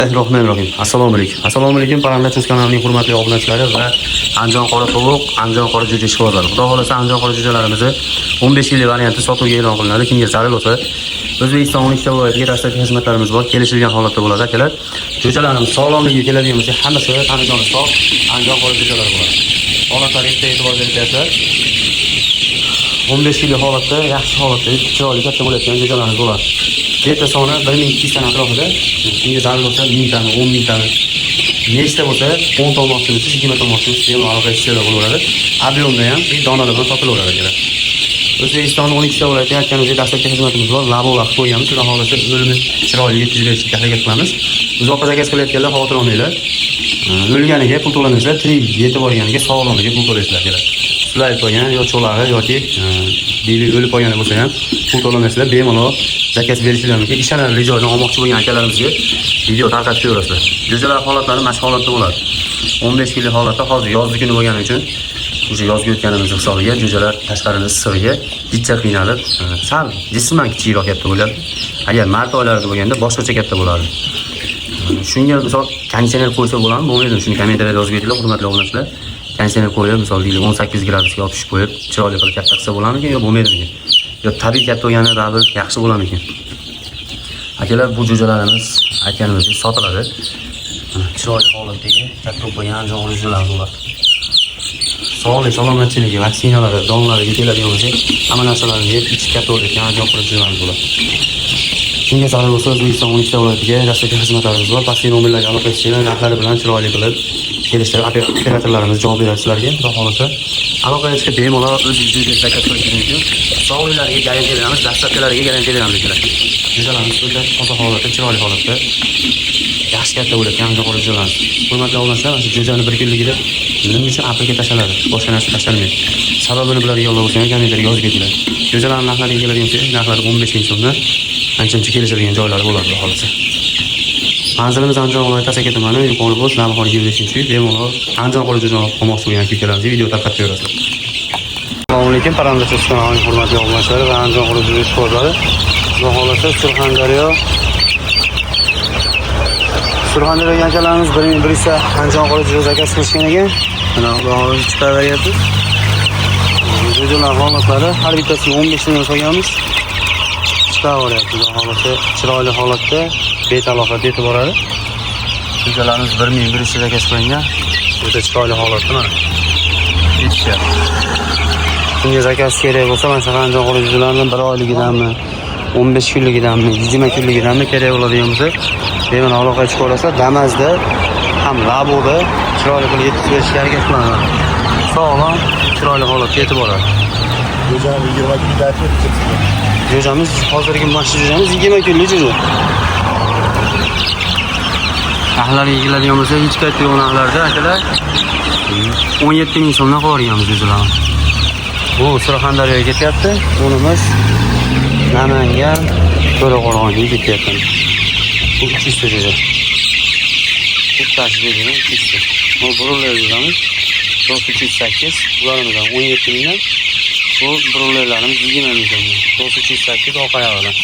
Bismillahirrohmanirrohim. Assalomu alaykum. Assalomu alaykum Parrandachiz kanalining hurmatli obunachilari va Andijon qora tovuq, Andijon qora jo'ja ishqibozlari. Xudo xolasa Andijon qora jo'jalarimizni 15 yillik varianti sotuvga e'lon qilinadi. Kimga zarur bo'lsa, O'zbekiston 12 ta viloyatiga dastlabki xizmatlarimiz bor. Kelishilgan holatda bo'ladi akalar. Jo'jalarimiz sog'lomligiga keladigan bo'lsa, hammasi tanijoni sog', Andijon qora jo'jalari bo'ladi. Holatlariga bitta e'tibor berib bersalar, 15 yillik holatda, yaxshi holatda, chiroyli katta bo'layotgan jo'jalarimiz bo'ladi. Beta soni 1200 tani atrofida. Kimga zarur bo'lsa 1000 tani, 10 000 tani, nechta bo'lsa 10 ta olmoqchi bo'lsangiz, 20 ta olmoqchi bo'lsangiz, bemalol aloqa etishinglar bo'laveradi. Объём da ham donada bilan sotilaveradi akalar. O'zbekistonning 12 ta viloyatiga aytganimizdek dastlabki xizmatimiz bor. Labo qilib qo'yganmiz. Xudo xohlasa o'limi chiroyli yetkazib berishga harakat qilamiz. Uzoqqa zakaz qilayotganlar xavotir olmanglar. O'lganiga pul to'lamaysizlar, tirik yetib borganiga, sog'lomligiga pul to'laysizlar akalar. Sulayib qolgan yo cho'lag'i yoki deylik o'lib qolgani bo'lsa ham pul to'lamaysizlar, bemalol zakaz berishinglar mumkin. Ishonarli joydan olmoqchi bo'lgan akalarimizga video tarqatib qo'yaverasizlar. Jo'jalar holatlari mana shu holatda bo'ladi. 15 kunlik holatda hozir yozgi kuni bo'lgani uchun o'sha yozga o'tganimiz hisobiga jo'jalar tashqarini issig'iga jicha qiynalib, sal jisman kichikroq katta bo'lyapti. Agar mart oylarida bo'lganda boshqacha katta bo'lardi. Shunga misol konditsioner qo'ysa bo'ladimi, bo'lmaydimi? Shuni kommentariyada yozib ketinglar, hurmatli obunachilar. Konditsioner qo'yib, misol deylik 18 gradusga olib tushib qo'yib, chiroyli qilib katta qilsa bo'ladimikin yo bo'lmaydimikin? Yo tabiiy katta bo'lgani baribir yaxshi bo'larmikin? Akalar, bu jo'jalarimiz aytganimizdek sotiladi. Chiroyli holatdagi katta bo'lib qolgan andijon jo'jalar bo'ladi. Sog'lik, salomatchiligi, vaksinalari, donlariga keladigan bo'lsak, hamma narsalarni yeb, ichib katta bo'layotgan andijon jo'jalarimiz bo'ladi. Kimga zarur bo'lsa, O'zbekiston 12 ta viloyatiga dastlabki xizmatlarimiz bor. Pastki nomerlarga aloqa etishinglar, narxlari bilan chiroyli qilib kelishtirib, operatorlarimiz javob beradi sizlarga. Xudo xohlasa, aloqaga chiqib bemalol o'zingiz zakaz qilishingiz mumkin. Sog'liklariga garantiya beramiz, dastlabkilariga garantiya beramiz akalar. Jo'jalarimiz o'ta toza holatda, chiroyli holatda, yaxshi katta bo'layotgan andijon jo'jalarimiz. Hurmatli obunachilar, mana shu jo'jani bir kunligida nima uchun aprelga tashlanadi, boshqa narsa tashlanmaydi? Sababini biladiganlar bo'lsa ham kommentariyga yozib ketinglar. Jo'jalarni narxlariga keladigan bo'lsak, narxlari 15 ming so'mdan ancha muncha kelishadigan joylari bo'ladi xudo xohlasa. Manzilimiz Andijon viloyati Asaka tumani, Yuqori Bo'sh, Navbahor 25-uy. Bemalol Andijon qora jo'jani olmoqchi bo'lgan aka-ukalarimizga video tarqatib berasizlar. Assalomu alaykum, Parrandachi kanalining hurmatli obunachilari va Andijon qora jo'ja ishqibozlari. Xudo xohlasa Surxondaryoga akalarimiz 1100 ta Andijon qora jo'ja zakaz qilishgan ekan. Mana xudo xohlasa chiqaveryapti. Jo'jalar holatlari har bittasiga 15 mingdan solganmiz. Chiqaveryapti xudo xohlasa chiroyli holatda betaloqat yetib boradi. Jo'jalarimiz 1100 ta zakaz qilingan. O'ta chiroyli holatda mana. Yetishyapti. Kimga zakaz kerak bo'lsa, mana shunaqa Andijon qora jo'jalarni 1 oyligidanmi, 15 kunligidanmi, 20 kunligidanmi kerak bo'ladigan bo'lsa, bemalol aloqaga chiqib olasizlar. Damazda ham Laboda chiroyli qilib yetkazib berishga harakat qilaman. Sog'lom, chiroyli holatda yetib boradi. Jo'jani 20 kunda aytib. Jo'jamiz hozirgi mana shu jo'jamiz 20 kunlik jo'ja. Narxlariga keladigan bo'lsa, hech qayerda yo'q narxlarda akalar. 17 ming so'mdan qilib yuborganmiz jo'jalarni. Bu Surxondaryoga ketyapti. Bunimiz Namangan, To'raqo'rg'onga ketyapti. Bu 300 ta jo'ja. Bittasi jo'jani 300 ta. Bu broiler jo'jamiz. Dos 308, bularimiz ham 17 mingdan. Bu broilerlarimiz 20 ming so'mdan. Dos 308 oq oyog'idan.